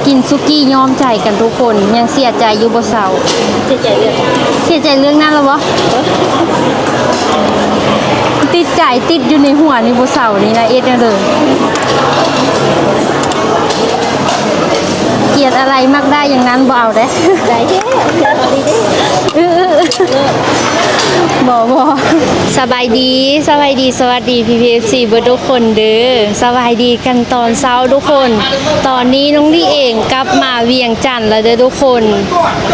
ກິນສຸກີ້ຍອມໃຈກັນທຸກຄົນ ຍັງເສຍໃຈຢູ່ບໍ່ເຊົາ. ເສຍໃຈເລື່ອງ ເສຍໃຈເລື່ອງນັ້ນລະບໍ່? ຕິດໃຈ ຕິດຢູ່ໃນຫົວນີ້ບໍ່ເຊົານີ້ນະ ເຮັດແນວເດີ. ກຽດອາໄລມັກໄດ້ຢ່າງນັ້ນບໍ່ເອົາເດ້. ໄດ້ແທ້ ເອົາດີເດ້. ເອີໆ ບໍ່ ບໍ່. ສະບາຍດີ ສະບາຍດີ ສະຫວັດດີ ພີ່ໆ ເອັຟຊີ ເບິດທຸກຄົນເດີ. ສະບາຍດີກັນຕອນເຊົ້າທຸກຄົນ. ຕອນນີ້ນ້ອງລີເອງກັບມາວຽງຈັນແລ້ວເດີທຸກຄົນ.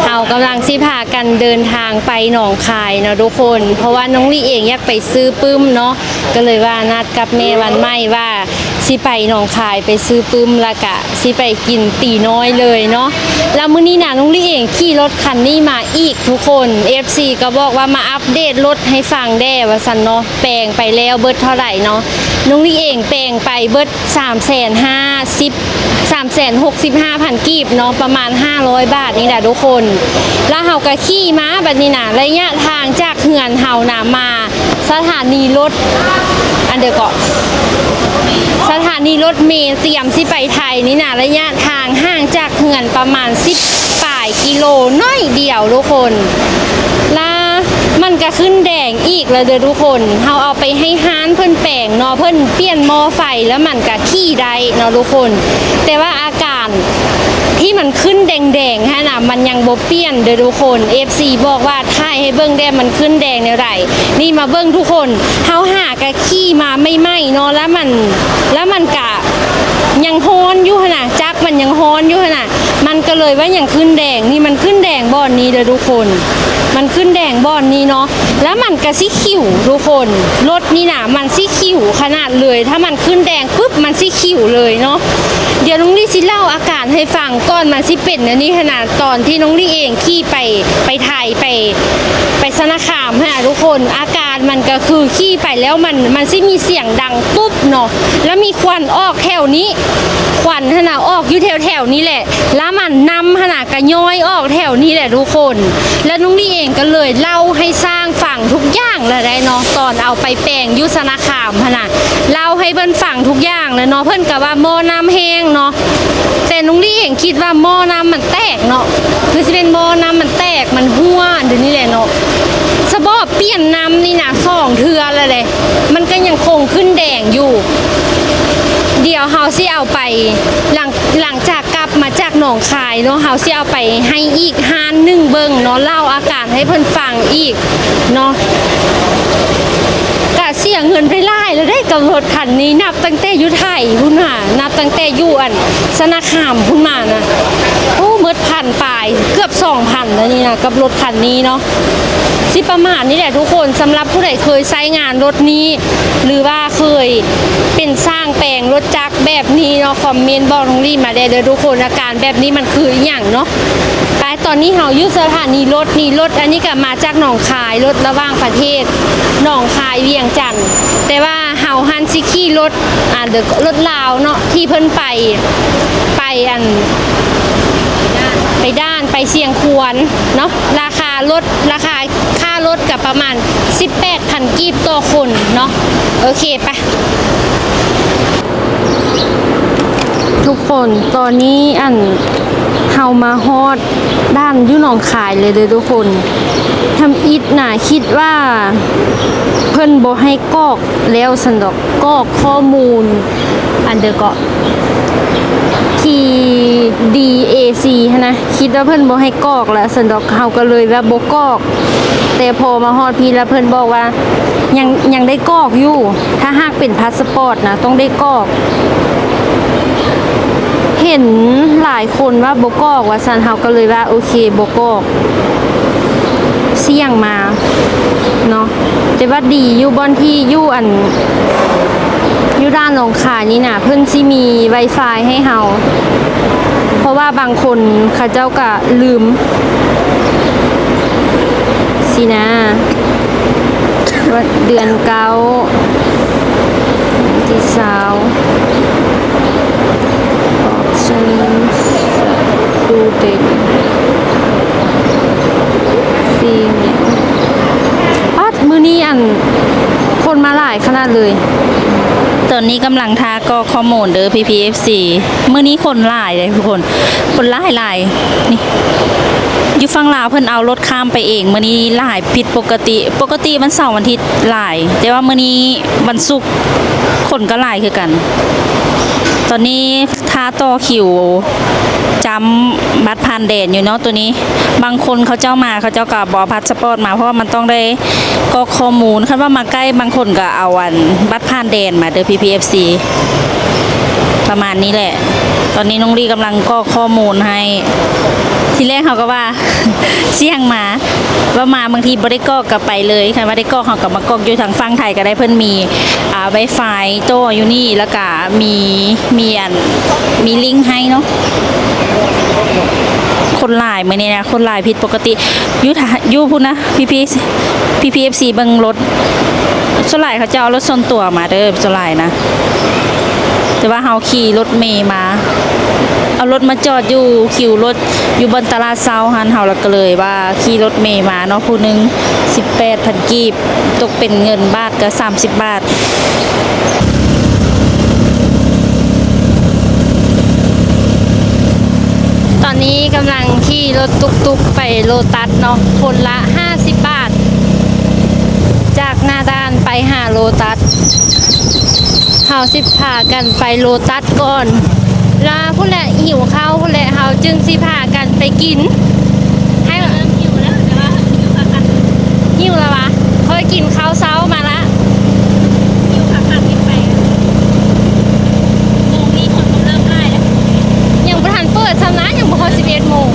ເຮົາກຳລັງຊິພາກັນເດີນທາງໄປໜອງຄາຍເນາະທຸກຄົນ ເພາະວ່ານ້ອງລີເອງຢາກໄປຊື້ປຶ້ມເນາະ ກໍເລີຍວ່ານັດກັບແມ່ວັນໃໝ່ວ່າຊິໄປໜອງຄາຍໄປຊື້ປຶ້ມ ແລ້ວກະຊິໄປກິນຕີນ້ອຍເລີຍເນາະ. ແລ້ວມື້ນີ້ນະ ນ້ອງລີເອງຂີ່ລົດຄັນນີ້ມາອີກທຸກຄົນ ເອັຟຊີ ກໍບອກວ່າມາອັບເດດລົດໃຫ້ຟັງແດ່ວ່າຊັ້ນເນາະ. ແປງໄປແລ້ວເບິດເທົ່າໃດເນາະ? ນ້ອງລີເອງແປງໄປເບິດ ສາມແສນຫ້າສິບ ສາມແສນຫົກສິບຫ້າພັນກີບເນາະ ປະມານຫ້າຮ້ອຍບາດນີ້ແຫຼະທຸກຄົນ. ແລ້ວເຮົາກໍຂີ່ມາບັດນີ້ນະ ໄລຍະທາງຈາກເຮືອນເຮົານະມາສະຖານີລົດ ອັນດຽວເກາະ ສະຖານີລົດເມຕຽມຊິໄປໄທນີ້ນະ ໄລຍະທາງຫ່າງຈາກເຮືອນປະມານສິບປາຍກິໂລໜ້ອຍດຽວທຸກຄົນ. ລະ ມັນກະຂຶ້ນແດງອີກແລ້ວເດີທຸກຄົນ. ເຮົາເອົາໄປໃຫ້ຮ້ານເພິ່ນແປງເນາະ ເພິ່ນປ່ຽນໝໍ້ໄຟ ແລ້ວມັນກະຂີ່ໄດ້ເນາະທຸກຄົນ. ແຕ່ວ່າອາການທີ່ມັນຂຶ້ນແດງໆຫັ້ນນະ ມັນຍັງບໍ່ປ່ຽນເດີທຸກຄົນ. ເອັຟຊີບອກວ່າຖ່າຍໃຫ້ເບິ່ງແດ່ ມັນຂຶ້ນແດງແນວໃດ. ນີ້ມາເບິ່ງທຸກຄົນ ເຮົາຫາກະຂີ່ມາໃໝ່ໆເນາະ ແລ້ວມັນ ແລ້ວມັນກະຍັງຮ້ອນຢູ່ຫັ້ນນະ ຈັກມັນຍັງຮ້ອນຢູ່ຫັ້ນນະ. ມັນກໍເລີຍວ່າຍັງຂຶ້ນແດງ ນີ້ມັນຂຶ້ນແດງບ່ອນນີ້ເດີທຸກຄົນ ມັນຂຶ້ນແດງບ່ອນນີ້ເນາະ. ແລ້ວມັນກໍຊິຂິວທຸກຄົນ ລົດນີ້ນະ ມັນຊິຂິວຂະໜາດເລີຍ ຖ້າມັນຂຶ້ນແດງປຶບ ມັນຊິຂິວເລີຍເນາະ. ດຽວນ້ອງລີຊິເລົ່າອາການໃຫ້ຟັງ ກ່ອນມັນຊິເປັນແນວນີ້ຫັ້ນນະ. ຕອນທີ່ນ້ອງລີເອງຂີ່ໄປ ໄປໄທ ໄປ ໄປຊະນະຄາມຫັ້ນນະທຸກຄົນ ອາການມັນກໍຄືຂີ່ໄປແລ້ວມັນ ມັນຊິມີສຽງດັງປຸບເນາະ ແລ້ວມີຄວັນອອກແຖວນີ້ ຄວັນຫັ້ນນະອອກຢູ່ແຖວໆນີ້ແຫຼະ ລະມັນນ້ຳຫັ້ນນະກະຍ້ອຍອອກແຖວນີ້ແຫຼະທຸກຄົນ. ລະນ້ອງລີເອງກະເລີຍເລົ່າໃຫ້ຊ່າງຟັງທຸກຢ່າງລະໄດ໋ເນາະ ຕອນເອົາໄປແປງຢູ່ຊະນະຄາມຫັ້ນນະ ເລົ່າໃຫ້ເພິ່ນຟັງທຸກຢ່າງລະເນາະ. ເພິ່ນກະວ່າໝໍ້ນ້ຳແຫ້ງເນາະ ແຕ່ນ້ອງລີເອງຄິດວ່າໝໍ້ນ້ຳມັນແຕກເນາະ ຄືຊິເປັນໝໍ້ນ້ຳມັນແຕກ ມັນຮົ່ວ ອັນນີ້ແຫຼະເນາະ. ສະເພາະປ່ຽນນ້ຳນີ້ນະສອງເທື່ອລະເດ ມັນກໍຍັງຄົງຂຶ້ນແດງຢູ່. ດຽວເຮົາຊິເອົາໄປ ຫຼັງ ຫຼັງຈາກກັບມາຈາກໜອງຄາຍເນາະ ເຮົາຊິເອົາໄປໃຫ້ອີກຮ້ານໜຶ່ງເບິ່ງເນາະ ເລົ່າອາການໃຫ້ເພິ່ນຟັງອີກເນາະ. ກະເສຍເງິນໄປຫຼາຍແລ້ວເດ້ກັບລົດຄັນນີ້ ນັບຕັ້ງແຕ່ຢູ່ໄທພຸ້ນຫາ ນັບຕັ້ງແຕ່ຢູ່ອັນຊະນະຄາມພຸ້ນມານະ ໂອ້ ໝົດພັນປາຍ ເກືອບສອງພັນແລ້ວນີ້ນະ ກັບລົດຄັນນີ້ເນາະ. ຊິປະມານນີ້ແຫຼະທຸກຄົນ ສຳລັບຜູ້ໃດເຄີຍໃຊ້ງານລົດນີ້ ຫຼືວ່າເຄີຍເປັນຊ່າງແປງລົດຈັກແບບນີ້ເນາະ ຄອມເມັນບອກນ້ອງລີມາແດ່ເດີທຸກຄົນ ອາການແບບນີ້ມັນຄືອີ່ຫຍັງເນາະ. ໄປ ຕອນນີ້ເຮົາຢູ່ສະຖານີລົດນີ້ ລົດອັນນີ້ກະມາຈາກໜອງຄາຍ ລົດລະຫວ່າງປະເທດ ໜອງຄາຍ ວຽງຈັນ ແຕ່ວ່າເຮົາຫັ້ນຊິຂີ່ລົດ ອັນ ລົດລາວເນາະ ທີ່ເພິ່ນໄປ ໄປອັນ ໄປດ່ານ ໄປຊຽງຂວານເນາະ. ລາຄາລົດ ລາຄາຄ່າລົດກະປະມານສິບແປດພັນກີບຕໍ່ຄົນເນາະ. ໂອເຄ ໄປ ທຸກຄົນ ຕອນນີ້ອັນ ເຮົາມາຮອດດ່ານຢູ່ໜອງຄາຍເລີຍເດີທຸກຄົນ. ທຳອິດນະຄິດວ່າເພິ່ນບໍ່ໃຫ້ກອກແລ້ວຊັ້ນດອກ ກອກຂໍ້ມູນ ອັນເດີເກາະ ທີ່ ດີ ເອ ຊີ ຫັ້ນນະ ຄິດວ່າເພິ່ນບໍ່ໃຫ້ກອກແລ້ວຊັ້ນດອກ ເຮົາກໍເລີຍວ່າບໍ່ກອກ. ແຕ່ພໍມາຮອດພີ້ແລ້ວເພິ່ນບອກວ່າ ຍັງ ຍັງໄດ້ກອກຢູ່ ຖ້າຫາກເປັນພາສະປອດນະ ຕ້ອງໄດ້ກອກ. ເຫັນຫຼາຍຄົນວ່າບໍ່ກອກວ່າຊັ້ນ ເຮົາກໍເລີຍວ່າ ໂອເຄ ບໍ່ກອກ ສ່ຽງມາເນາະ. ແຕ່ວ່າດີຢູ່ບ່ອນທີ່ຢູ່ອັນ ຢູ່ດ່ານໜອງຄາຍນີ້ນະ ເພິ່ນຊິມີໄວຟາຍໃຫ້ເຮົາ ເພາະວ່າບາງຄົນເຂົາເຈົ້າກະລືມຊີ້ນະ. ເດືອນເກົ້າ ວັນທີຊາວ ອອບຊັນ ສະຕູເຕັນ ຟີເມລ ປາດ ມື້ນີ້ອັນ ຄົນມາຫຼາຍຂະໜາດເລີຍ. ຕອນນີ້ກຳລັງຖ້າກອກຂໍ້ມູນເດີ ພີ່ໆ ເອັຟຊີ ມື້ນີ້ຄົນຫຼາຍເດ້ທຸກຄົນ ຄົນຫຼາຍໆ ນີ້ ຢູ່ຝັ່ງລາວເພິ່ນເອົາລົດຂ້າມໄປເອງ ມື້ນີ້ຫຼາຍຜິດປົກກະຕິ ປົກກະຕິວັນເສົາວັນທິດຫຼາຍ ແຕ່ວ່າມື້ນີ້ວັນສຸກ ຄົນກໍຫຼາຍຄືກັນ ຕອນນີ້ ຖ້າຕໍ່ຄິວຈ້ຳບັດຜ່ານແດນຢູ່ເນາະ ໂຕນີ້ ບາງຄົນເຂົາເຈົ້າມາ ເຂົາເຈົ້າກໍບໍ່ເອົາພາສປອດມາ ເພາະວ່າມັນຕ້ອງໄດ້ກອກຂໍ້ມູນ ຄັນວ່າມາໃກ້ ບາງຄົນກໍເອົາອັນບັດຜ່ານແດນມາເດີ ພີ່ໆ ເອັຟຊີ ປະມານນີ້ແຫຼະ ຕອນນີ້ນ້ອງລີກຳລັງກອກຂໍ້ມູນໃຫ້ ທີແລກເຮົາກໍວ່າ ສ່ຽງມາ ວ່າມາບາງທີບໍ່ໄດ້ກອກກໍໄປເລີຍ ຄັນວ່າໄດ້ກອກເຮົາກໍມາກອກຢູ່ທາງຝັ່ງໄທກໍໄດ້ ເພິ່ນມີ ອ່າ ວາຍຟາຍຕໍ່ຢູ່ນີ້ ແລ້ວກະມີ ມີອັນ ມີລິ້ງໃຫ້ເນາະ ຄົນຫຼາຍມື້ນີ້ນະ ຄົນຫຼາຍຜິດປົກກະຕິ ຢູ່ທາ ຢູ່ພຸ້ນນະ ພີ່ໆ ພີ່ໆ ເອັຟຊີ ເບິ່ງລົດ ສ່ວນຫຼາຍເຂົາເຈົ້າເອົາລົດສ່ວນຕົວມາເດີ ສ່ວນຫຼາຍນະ ແຕ່ວ່າເຮົາຂີ່ລົດເມມາ ເອົາລົດມາຈອດຢູ່ຄິວລົດ ຢູ່ບ່ອນຕະຫຼາດເຊົ້າຫັ້ນ ເຮົາລະກໍເລີຍວ່າຂີ່ລົດເມມາເນາະ ຜູ້ໜຶ່ງສິບແປດພັນກີບ ຕົກເປັນເງິນບາດກໍສາມສິບບາດ. ຕອນນີ້ກຳລັງຂີ່ລົດຕຸກໆ ໄປໂລຕັສເນາະ ຄົນລະຫ້າສິບບາດ ຈາກໜ້າດ່ານໄປຫາໂລຕັສ ເຮົາຊິພາກັນໄປໂລຕັສກ່ອນ ລະພຸ້ນແຫຼະ ຫິວເຂົ້າພຸ້ນແຫຼະ ເຮົາຈຶ່ງຊິພາກັນໄປກິນ ໃຫ້ ເລີ່ມຫິວແລ້ວ ແຕ່ວ່າຫິວຄັກໆ ຫິວລະຫວາ ຂ້ອຍກິນເຂົ້າເຊົ້າມາລະ ຫິວຄັກໆ ກິນໄປ ໂມງນີ້ຄົນກໍເລີ່ມຫຼາຍແລ້ວ ຍັງບໍ່ທັນເປີດຊ້ຳນະ ຍັງບໍ່ຮອດສິບເອັດໂມງ.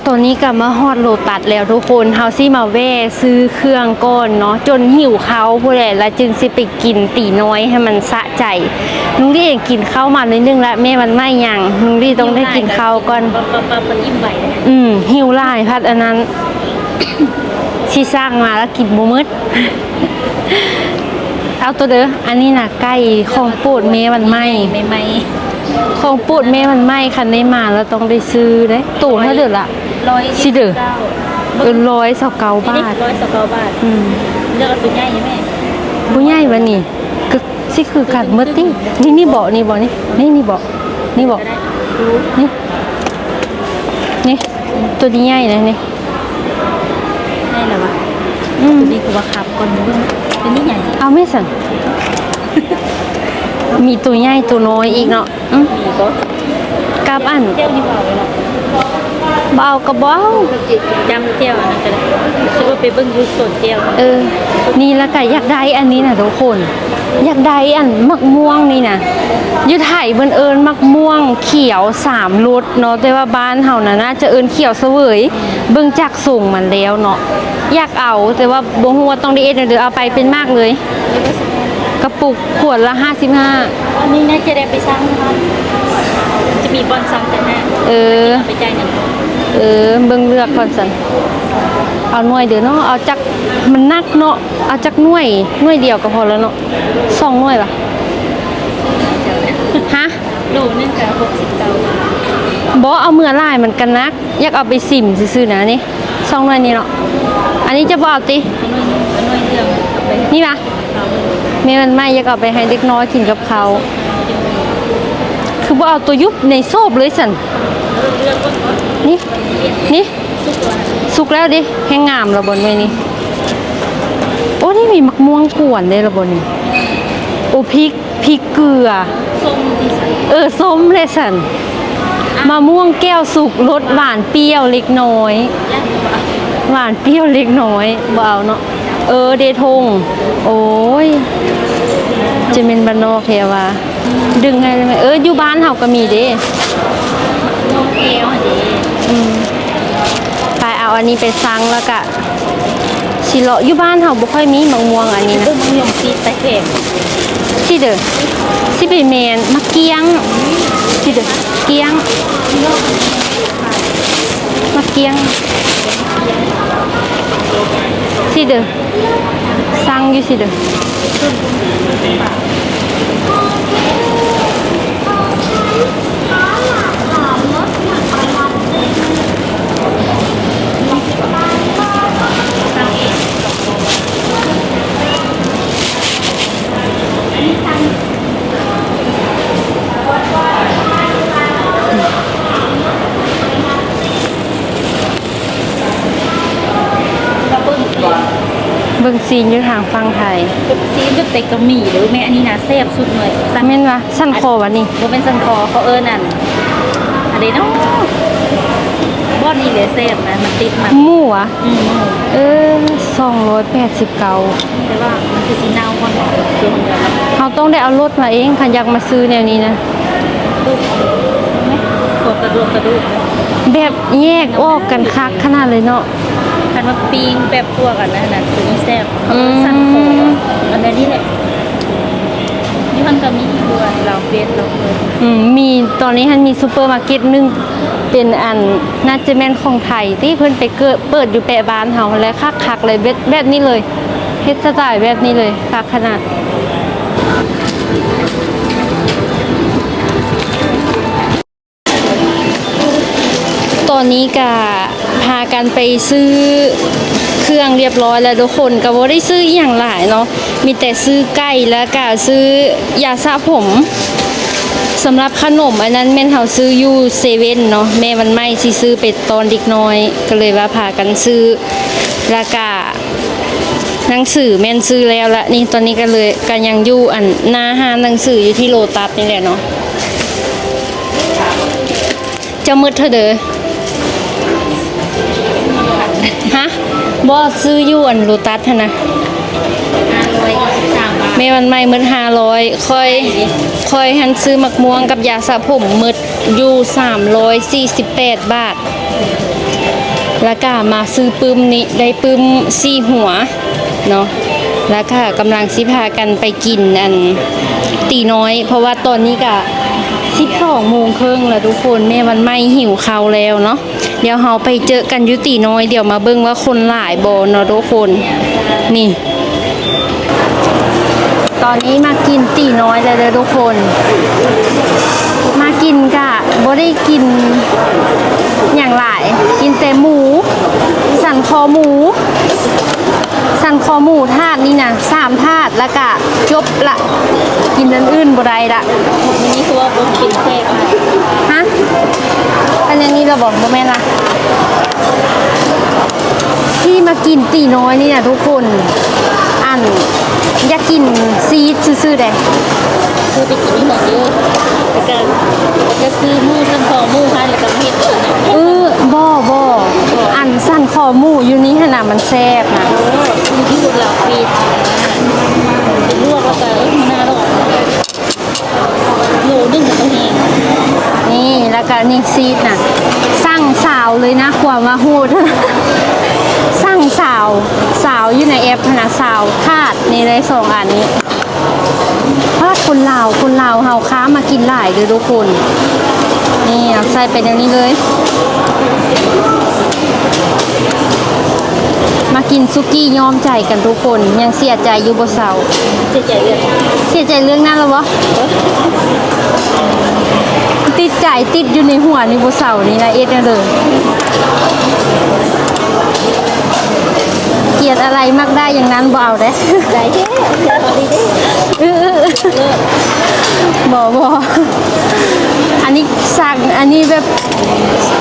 ຕອນນີ້ກໍມາຮອດໂລຕັສແລ້ວທຸກຄົນ ເຮົາຊິມາແວ່ຊື້ເຄື່ອງກ່ອນເນາະ ຈົນຫິວເຂົ້າພຸ້ນແຫຼະ ລະຈຶ່ງຊິໄປກິນຕີນ້ອຍໃຫ້ມັນສະໃຈ. ນ້ອງລີ້ເອງກິນເຂົ້າມາໜ້ອຍໜຶ່ງລະ ແມ່ວັນໃໝ່ຍັງ ນ້ອງລີ້ຕ້ອງໄດ້ກິນເຂົ້າກ່ອນ. ອືມ ຫິວຫຼາຍ ພັດອັນນັ້ນ ຊິສັ່ງມາລະກິນບໍ່ໝົດ. ເອົາໂຕເດີ ອັນນີ້ນະ ໄກ່ ຂອງໂປດແມ່ວັນໃໝ່ ໃໝ່ໆ ຂອງໂປດແມ່ວັນໃໝ່ ຄັນໄດ້ມາລະຕ້ອງໄດ້ຊື້ເດ້. ໂຕເທົ່າເດີລະ? ຮ້ອຍຊາວເກົ້າ ເອີ ຮ້ອຍຊາວເກົ້າບາດ ຮ້ອຍຊາວເກົ້າບາດ. ອືມ ເລືອກເອົາໂຕໃຫຍ່ແມ່ ຜູ້ໃຫຍ່ວະນີ້ ຄື ຊິຄືກັນໝົດຕິ. ນີ້ ນີ້ເບາະ ນີ້ເບາະ ນີ້ ນີ້ ນີ້ເບາະ ນີ້ເບາະ ນີ້ ນີ້ ໂຕນີ້ໃຫຍ່ນະນີ້. ໃຫຍ່ລະວະ ອືມ ໂຕນີ້ຄືວ່າຄັບກ່ອນເບິ່ງ ໂຕນີ້ໃຫຍ່ ເອົາແມ່ຊັ້ນ. ມີໂຕໃຫຍ່ໂຕນ້ອຍອີກເນາະ. ອືມ ມີບໍ່ ກັບອັນ ແຈ່ວນີ້ບໍ່ເອົາເລີຍເນາະ ບໍ່ເອົາກໍບໍ່ເອົາ ຈຳແຈ່ວອັນນັ້ນກໍໄດ້ ຄືວ່າໄປເບິ່ງຢູ່ສວນແຈ່ວ. ເອີ ນີ້ລະກະຢາກໄດ້ອັນນີ້ນະທຸກຄົນ ຢາກໄດ້ອັນໝາກມ່ວງນີ້ນະ ຢູ່ໄທເພິ່ນເອີ້ນໝາກມ່ວງຂຽວສາມລົດເນາະ ແຕ່ວ່າບ້ານເຮົານະ ໜ້າຈະເອີ້ນຂຽວສະເຫວີຍ ເບິ່ງຈາກຊົງມັນແລ້ວເນາະ. ຢາກເອົາ ແຕ່ວ່າບໍ່ຮູ້ວ່າຕ້ອງໄດ້ເຮັດແນວໃດ ເອົາໄປເປັນໝາກເລີຍ ກະປຸກຂວດລະຫ້າສິບຫ້າ. ອັນນີ້ໜ້າຈະໄດ້ໄປສັ່ງ ຈະມີບ່ອນສັ່ງຕ່າງຫາກ ເອີ ໄປຈ່າຍເງິນ. ເອີ ເບິ່ງເລືອກກ່ອນຊັ້ນ ເອົາໜ່ວຍເດີເນາະ ເອົາຈັກ ມັນໜັກເນາະ ເອົາຈັກໜ່ວຍ ໜ່ວຍດຽວກໍພໍແລ້ວເນາະ ສອງໜ່ວຍຫວາ? ຮະ? ໂລໜຶ່ງກະຫົກສິບເກົ້າບາດ. ບໍ່ ເອົາເມືອຫຼາຍມັນກະໜັກ ຢາກເອົາໄປຊິມຊື່ໆນະນີ້ ສອງໜ່ວຍນີ້ເນາະ. ອັນນີ້ຈະບໍ່ເອົາຕິ? ເອົາໜ່ວຍໜຶ່ງ ເອົາໜ່ວຍເຫຼືອງເອົາໄປ ນີ້ຫວາ? ເອົາ ແມ່ວັນໃໝ່ຢາກເອົາໄປໃຫ້ເດັກນ້ອຍກິນກັບເຂົ້າ ຄືບໍ່ເອົາໂຕຢູ່ໃນໂສບເລີຍຊັ້ນ? ເລືອກເບິ່ງກ່ອນ ນີ້ ນີ້ ສຸກແລ້ວເດ ແຮງງາມລະບໍ່ໜ່ວຍນີ້. ໂອ້ ນີ້ມີໝາກມ່ວງກວນເດ້ລະບໍ່ນີ້? ໂອ້ ພິກ ພິກເກືອ ເອີ ສົ້ມແຫຼະຊັ້ນ. ມະມ່ວງແກ້ວສຸກ ລົດຫວານປ່ຽວເລັກນ້ອຍ ຫວານປ່ຽວເລັກນ້ອຍ ບໍ່ເອົາເນາະ. ເອີ ເດທົ່ງ ໂອ້ຍ ຈະແມ່ນບ້ານນອກແທ້ຫວາ ດຶງໃຫ້ໄດ້ໄໝ? ເອີ ຢູ່ບ້ານເຮົາກໍມີເດ້ ອືມ ໄປເອົາອັນນີ້ໄປສັ່ງ ແລ້ວກະຊິເລາະ ຢູ່ບ້ານເຮົາບໍ່ຄ່ອຍມີໝາກມ່ວງອັນນີ້ນະ ເບິ່ງໝາກມ່ວງສີແຕກ ຊິເດີ ຊິໄປແມ່ນໝາກກ້ຽງ ຊິເດີ ກ້ຽງ ໝາກກ້ຽງ ຊິເດີ. ສັ່ງຢູ່ຊີ້ເດີ. ເບິ່ງຊີ້ນຢູ່ທາງຝັ່ງໄທ ຊີ້ນແບບແຕ່ກະໝີເດີ້ແມ່. ອັນນີ້ນະແຊບສຸດເລີຍ. ແມ່ນຫວາ? ສັນຄໍຫວານີ້? ບໍ່ແມ່ນສັນຄໍ ເຂົາເອີ້ນອັນ ອັນໃດເນາະ ບ່ອນນີ້ແຫຼະແຊບນະ ມັນຕິດມັນ ໝູຫວາ? ອືມ ໝູ. ເອີ ສອງຮ້ອຍແປດສິບເກົ້າ ແຕ່ວ່າມັນຄືຊິເນົ່າກ່ອນເນາະ. ເຮົາຕ້ອງໄດ້ເອົາລົດມາເອງ ຄັນຢາກມາຊື້ແນວນີ້ນະ. ກະດູກ ກະດູກ ແບບແຍກອອກກັນຄັກຂະໜາດເລີຍເນາະ. ຄັນວ່າປີ້ງແບບພວກອັນນັ້ນນະ ຄືນີ້ແຊບ. ອືມ ສັນຄໍ ອັນນີ້ແຫຼະ. ຢູ່ຫັ້ນກະມີຢູ່ ອັນລາວເຟດລາວເຟດ. ອືມ ມີ ຕອນນີ້ຫັ້ນມີຊຸບເປີມາເກັດໜຶ່ງ ເປັນອັນ ໜ້າຈະແມ່ນຂອງໄທ ທີ່ເພິ່ນໄປເກີດ ເປີດຢູ່ແປະບ້ານເຮົາຫັ້ນແຫຼະ. ຄັກໆເລີຍ ແບບ ແບບນີ້ເລີຍ ເຮັດສະໄຕແບບນີ້ເລີຍ ຄັກຂະໜາດ. ຕອນນີ້ກະພາກັນໄປຊື້ເຄື່ອງຮຽບຮ້ອຍແລ້ວທຸກຄົນ. ກະບໍ່ໄດ້ຊື້ອີ່ຫຍັງຫຼາຍເນາະ ມີແຕ່ຊື້ໄກ່ ແລ້ວກະຊື້ຢາສະຜົມ. ສຳລັບຂະໜົມອັນນັ້ນແມ່ນເຮົາຊື້ຢູ່ເຊເວັ່ນເນາະ ແມ່ວັນໃໝ່ຊິຊື້ໄປຕ້ອນເດັກນ້ອຍ ກະເລີຍວ່າພາກັນຊື້. ແລ້ວກະໜັງສືແມ່ນຊື້ແລ້ວລະ ນີ້ ຕອນນີ້ກະເລີຍ ກະຍັງຢູ່ອັນໜ້າຮ້ານໜັງສືຢູ່ທີ່ໂລຕັສນີ້ແຫຼະເນາະ. ເຈົ້າໝົດເທົ່າໃດ? ຮະ? ບໍ່ ຊື້ຢູ່ອັນໂລຕັສຫັ້ນນະ ຫ້າຮ້ອຍເກົ້າສິບສາມບາດ. ແມ່ວັນໃໝ່ໝົດຫ້າຮ້ອຍ. ຂ້ອຍ ຂ້ອຍຫັ້ນຊື້ໝາກມ່ວງກັບຢາສະຜົມໝົດຢູ່ສາມຮ້ອຍສີ່ສິບແປດບາດ. ແລ້ວກະມາຊື້ປຶ້ມນີ້ ໄດ້ປຶ້ມສີ່ຫົວເນາະ. ແລ້ວກະກຳລັງຊິພາກັນໄປກິນອັນຕີນ້ອຍ ເພາະວ່າຕອນນີ້ກະສິບສອງໂມງເຄິ່ງແລ້ວທຸກຄົນ. ແມ່ວັນໃໝ່ຫິວເຂົ້າແລ້ວເນາະ. ດຽວເຮົາໄປເຈີກັນຢູ່ຕີນ້ອຍ ດຽວມາເບິ່ງວ່າຄົນຫຼາຍບໍ່ເນາະທຸກຄົນ. ນີ້ ຕອນນີ້ມາກິນຕີນ້ອຍແລ້ວເດີທຸກຄົນ. ມາກິນກະບໍ່ໄດ້ກິນຫຍັງຫຼາຍ ກິນແຕ່ໝູ ສັນຄໍໝູ ສັນຄໍໝູຖາດນີ້ນະ ສາມຖາດ ແລ້ວກະຈົບລະ ກິນອັນອື່ນບໍ່ໄດ້ລະ. ມື້ນີ້ຄືວ່າບໍ່ກິນແຊບ. ຮະ? ອັນນີ້ລະບໍ່? ບໍ່ແມ່ນລະ. ທີ່ມາກິນຕີນ້ອຍນີ້ນະທຸກຄົນ ອັນ ຢາກກິນຊີສຊື່ໆເດ້. ຄືໄປກິນຢູ່ຫັ້ນຢູ່ ແລ້ວກະ ແລ້ວກະຊື້ໝູ ສັ່ງຂອງໝູຫັ້ນ ແລ້ວກະເຮັດ ເອີ ບໍ່ ບໍ່ ອັນ ສັນຄໍໝູຢູ່ນີ້ຫັ້ນນະ ມັນແຊບນະ. ເອີ ຢູ່ລາວເຟດ ລວກແລ້ວກະ ເອີ ໜ້າຫຼອກ ໂລໜຶ່ງກະແພງ. ນີ້ ແລ້ວກະນີ້ຊີສນະ ສັ່ງຊາວເລີຍນະ ຄວາມວ່າໂຫດ ສັ່ງຊາວ ຊາວຢູ່ໃນແອັບຫັ້ນນະ ຊາວຖາດນີ້ເລີຍ ສອງອັນນີ້. ປາດ ຄົນລາວ ຄົນລາວເຮົາຄ້າມາກິນຫຼາຍເດີທຸກຄົນ. ນີ້ ເອົາໃສ່ໄປແນວນີ້ເລີຍ. ມາກິນສຸກີ້ຍອມໃຈກັນທຸກຄົນ. ຍັງເສຍໃຈຢູ່ບໍ່ເຊົາ? ເສຍໃຈເລື່ອງ ເສຍໃຈເລື່ອງນັ້ນລະບໍ່? ຕິດໃຈ ຕິດຢູ່ໃນຫົວນີ້ບໍ່ເຊົານີ້ນະ ເຮັດແນວເດີ. ກຽດອະໄລມັກໄດ້ຢ່າງນັ້ນບໍ່ເອົາເດ້. ໄດ້ແທ້ ເອົາດີເດ້. ອື ບໍ່ ບໍ່ ອັນນີ້ສັກ ອັນນີ້ແບບ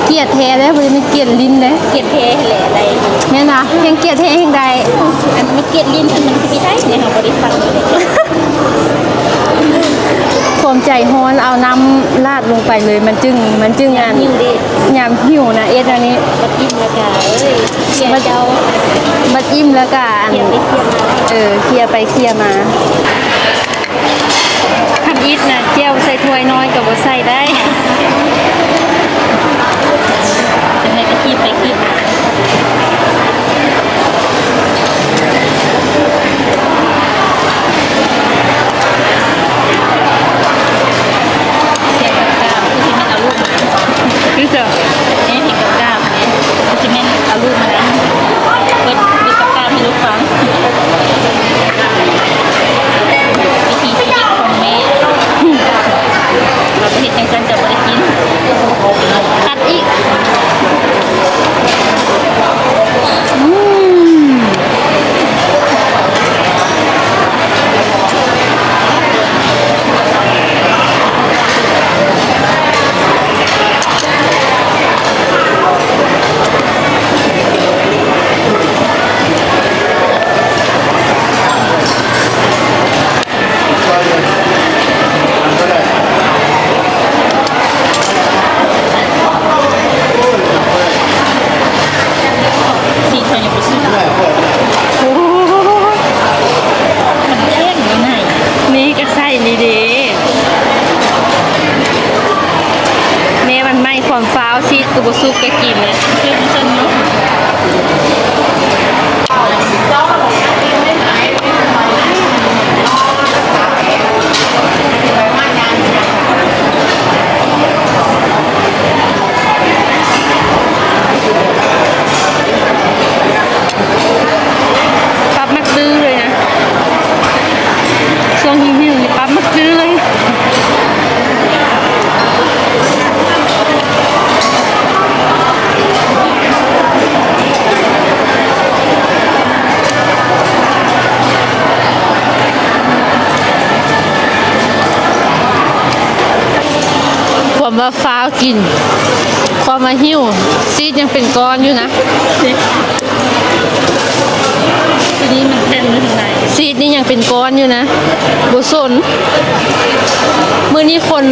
ກຽດແທ້ເດ້ ບໍ່ແມ່ນກຽດຫຼິ້ນເດ້. ກຽດແທ້ແຫຼະໄດ້. ແມ່ນຫວາ? ແຮ່ງກຽດແທ້ແຮ່ງໄດ້. ອັນນີ້ກຽດຫຼິ້ນ ມັນຊິໄປໄດ້ໃນເຮົາບໍ່ໄດ້ຟັງ. ຄວາມໃຈຮ້ອນ ເອົານ້ຳລາດລົງໄປເລີຍ ມັນຈຶ່ງ ມັນຈຶ່ງອັນ ຍາມຫິວເດ້ ຍາມຫິວນະ ເຮັດອັນນີ້. ບັດອີ່ມແລ້ວກະ ເອີຍ ເຄຍເຈົ້າ ບັດ ບັດອີ່ມແລ້ວກະອັນ ເຄຍໄປເຄຍມາ ເອີ ເຄຍໄປເຄຍມາ. ທຳອິດນະ ແຈ່ວໃສ່ຖ້ວຍນ້ອຍກະບໍ່ໃສ່ໄດ້. ຈັ່ງໃດກະຄີບໄປຄີບມາ. ສຽງກາບໆ ຄືຊິແມ່ນເອົາລູກມານຳ. ຄືຈັ່ງ ເພງກາບໆ ຄືຊິແມ່ນເອົາລູກມານຳ. ເປີດ ເປີດກາບໆໃຫ້ລູກຟັງ. ວິທີຊີວິດຂອງແມ່ ເຮົາຈະເຮັດຈັ່ງຊັ້ນ ສຸກກໍກິນນະ ເປັນຊັ້ນເນາະ. ປັບມັກຕື້ເລີຍນະ ຊ່ວງຫິວໆນີ້ປັບມັກຕື້ເລີຍ. ຄວາມວ່າຟ້າວກິນ ຄວາມວ່າຫິວ ຊີດຍັງເປັນກ້ອນຢູ່ນະ. ທີນີ້ມັນແຜ່ນຢູ່ທາງໃນ ຊີດນີ້ຍັງເປັນກ້ອນຢູ່ນະ ບໍ່ສົນ. ມື້ນີ້ຄົນ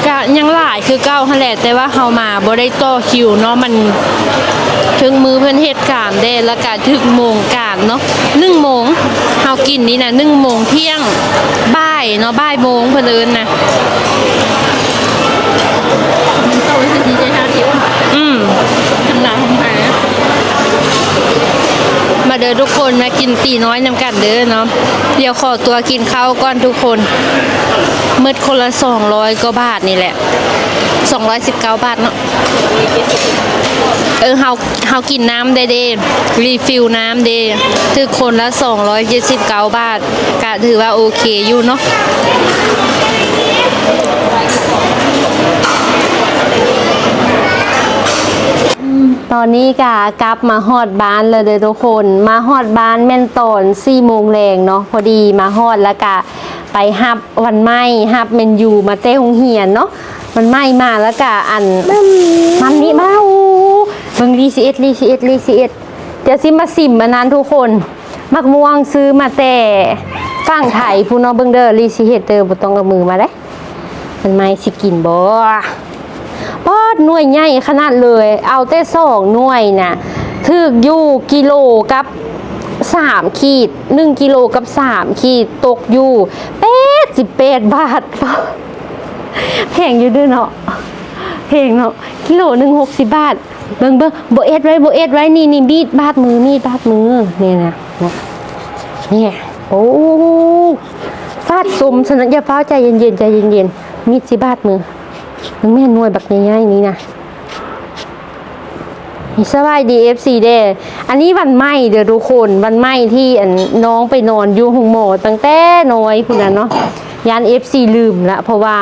ກະຍັງຫຼາຍຄືເກົ່າຫັ້ນແຫຼະ ແຕ່ວ່າເຮົາມາບໍ່ໄດ້ຕໍ່ຄິວເນາະ ມັນເຖິງມື້ເພິ່ນເຮັດການແດ່ ແລ້ວກະຖືກໂມງການເນາະ ໜຶ່ງໂມງ. ເຮົາກິນນີ້ນະ ໜຶ່ງໂມງ ທ່ຽງ ບ່າຍເນາະ ບ່າຍໂມງເພິ່ນເອີ້ນນະ. ອືມ ມາເດີທຸກຄົນ ມາກິນຕີນ້ອຍນຳກັນເດີເນາະ. ດຽວຂໍຕົວກິນເຂົ້າກ່ອນທຸກຄົນ ໝົດຄົນລະສອງຮ້ອຍກວ່າບາດນີ້ແຫຼະ ສອງຮ້ອຍສິບເກົ້າບາດເນາະ. ເອີ ເຮົາ ເຮົາກິນນ້ຳໄດ້ເດ້ ຣີຟິວນ້ຳເດ້ ຖືກຄົນລະສອງຮ້ອຍເຈັດສິບເກົ້າບາດ ກະຖືວ່າໂອເຄຢູ່ເນາະ. ຕອນນີ້ກະກັບມາຮອດບ້ານແລ້ວເດີທຸກຄົນ. ມາຮອດບ້ານແມ່ນຕອນສີ່ໂມງແລງເນາະ ພໍດີມາຮອດແລ້ວກະໄປຮັບວັນໃໝ່ ຮັບແມນຢູມາແຕ່ໂຮງຮຽນເນາະ. ວັນໃໝ່ມາແລ້ວກະອັນ ມັມມີ້ມາ ໂອ້ ເບິ່ງລີຊິເອັດ ລີຊິເອັດ ລີຊິເອັດ. ດຽວຊິມາຊິມອັນນັ້ນທຸກຄົນ ໝາກມ່ວງຊື້ມາແຕ່ຝັ່ງໄທພຸ້ນເນາະ. ເບິ່ງເດີ ລີຊິເຮັດເດີ ບໍ່ຕ້ອງເອົາມືມາເດ້. ມັນໃໝ່ຊິກິນບໍ່? ປອດ ໜ່ວຍໃຫຍ່ຂະໜາດເລີຍ ເອົາແຕ່ສອງໜ່ວຍນະ ຖືກຢູ່ກິໂລກັບສາມຂີດ ໜຶ່ງກິໂລກັບສາມຂີດ ຕົກຢູ່ແປດສິບແປດບາດ. ແພງຢູ່ເດີເນາະ ແພງເນາະ ກິໂລໜຶ່ງຫົກສິບບາດ. ເບິ່ງ ເບິ່ງ ບໍ່ເອັດໄວ້ ບໍ່ເອັດໄວ້ ນີ້ ນີ້ ມີດບາດມື ມີດບາດມື ນີ້ນະ ນີ້ ໂອ້ ຟາດຊົມຊັ້ນນະ ຢ່າຟ້າວ ໃຈເຢັນໆ ໃຈເຢັນໆ ມີດຊິບາດມື. ເບິ່ງແມ່ນໜ່ວຍບັກໃຫຍ່ໆ ນີ້ນະ. ສະບາຍດີ ເອັຟຊີ ເດ້ ອັນນີ້ວັນໃໝ່ເດີທຸກຄົນ ວັນໃໝ່ທີ່ອັນນ້ອງໄປນອນຢູ່ໂຮງໝໍຕັ້ງແຕ່ນ້ອຍພຸ້ນນະເນາະ. ຢ້ານ ເອັຟຊີ ລືມລະ ເພາະວ່າ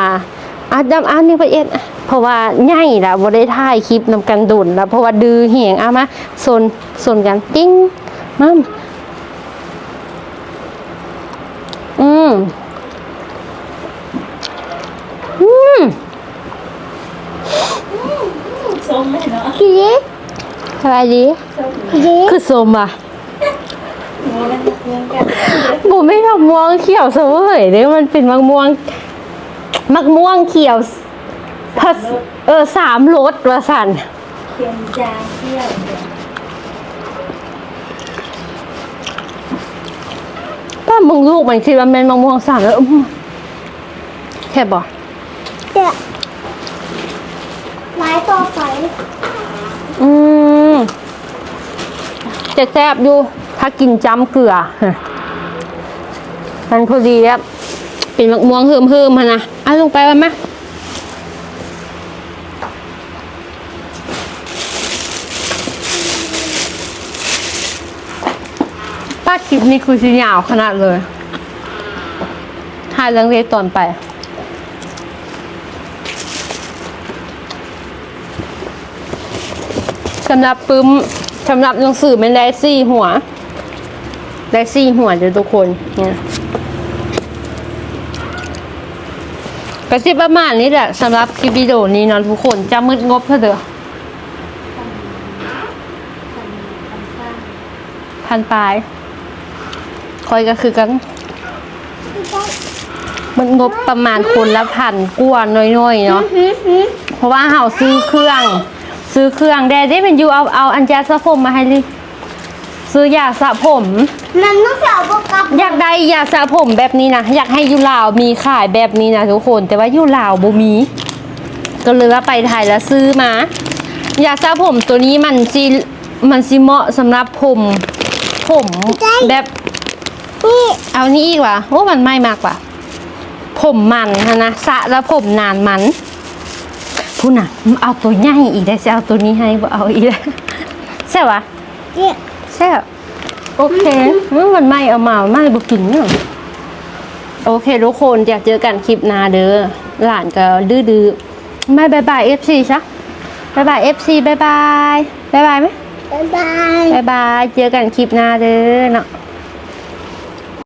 ອາດຳ ອາດນີ້ໄປເອັດ ເພາະວ່າໃຫຍ່ລະ ບໍ່ໄດ້ຖ່າຍຄລິບນຳກັນດົນລະ ເພາະວ່າດື້ແຮງ. ເອົາມາຊົນ ຊົນກັນ ຕິງ ມາ ອືມ ອືມ ສົ້ມເລີຍເນາະ ກິນເລີຍ. ສະບາຍດີ ສົ້ມເລີຍ ຄືສົ້ມຫວະ? ບໍ່ແມ່ນໝາກມ່ວງຂຽວສະເຫວີຍເດ້ ມັນເປັນໝາກມ່ວງ ໝາກມ່ວງຂຽວ ເອີ ສາມລົດວ່າຊັ້ນ ເຄັມຈາງຂຽວ. ປ້າ ເບິ່ງລູກມັນ ຄິດວ່າແມ່ນໝາກມ່ວງສາມລົດ. ແຊບບໍ່? ແຊບ ຫຼາຍຕໍ່ໄປ. ອືມ ຈະແຊບຢູ່ ຖ້າກິນຈ້ຳເກືອ ມັນພໍດີແບບເປັນໝາກມ່ວງເຮີ້ມໆຫັ້ນນະ. ເອົາລົງໄປວ່າມາ. ປາດ ຄລິບນີ້ຄືຊິຍາວຂະໜາດເລີຍ ຖ່າຍເລື່ອງເລດຕອນໄປ. ສຳລັບປຶ້ມ ສຳລັບໜັງສືແມ່ນໄດ້ສີ່ຫົວ ໄດ້ສີ່ຫົວເດີທຸກຄົນ. ນີ້ ກະຊິປະມານນີ້ແຫຼະ ສຳລັບຄລິບວິດີໂອນີ້ເນາະທຸກຄົນ. ຈະໝົດງົບເທົ່າໃດ? ພັນປາຍ. ຂ້ອຍກໍຄືກັນ ໝົດງົບປະມານຄົນລະພັນກວ່າໜ້ອຍໆເນາະ ເພາະວ່າເຮົາຊື້ເຄື່ອງ ຊື້ເຄື່ອງແດ່ເດ້. ແມ່ນຢູ່ ເອົາ ເອົາອັນຢາສະຜົມມາໃຫ້ລີ ຊື້ຢາສະຜົມ. ມັນຕ້ອງເອົາບໍ່ກັບ ຢາກໄດ້ຢາສະຜົມແບບນີ້ນະ ຢາກໃຫ້ຢູ່ລາວມີຂາຍແບບນີ້ນະທຸກຄົນ ແຕ່ວ່າຢູ່ລາວບໍ່ມີ ກໍເລີຍວ່າໄປໄທລະຊື້ມາ. ຢາສະຜົມໂຕນີ້ມັນຊິ ມັນຊິເໝາະສຳລັບຜົມ ຜົມແບບ ນີ້ ເອົານີ້ອີກຫວາ? ໂອ້ ມັນໃໝ່ມາກຫວາ? ຜົມມັນຫັ້ນນະ ສະແລ້ວຜົມນານມັນ ພຸ້ນນະ ເອົາໂຕໃຫຍ່ອີກໄດ້ ຊິເອົາໂຕນີ້ໃຫ້ ບໍ່ເອົາອີກແລ້ວ ແຊບຫວາ? ແຊບ ໂອເຄ ອືມ ມັນໃໝ່ ເອົາມາໃໝ່ບໍ່ກິນເນາະ. ໂອເຄທຸກຄົນ ດຽວເຈີກັນຄລິບໜ້າເດີ. ຫຼານກໍດື້ໆ ບາຍບາຍເອັຟຊີຊະ ບາຍບາຍເອັຟຊີ ບາຍບາຍ ບາຍບາຍໄໝ? ບາຍບາຍ ບາຍບາຍ ເຈີກັນຄລິບໜ້າເດີເນາະ.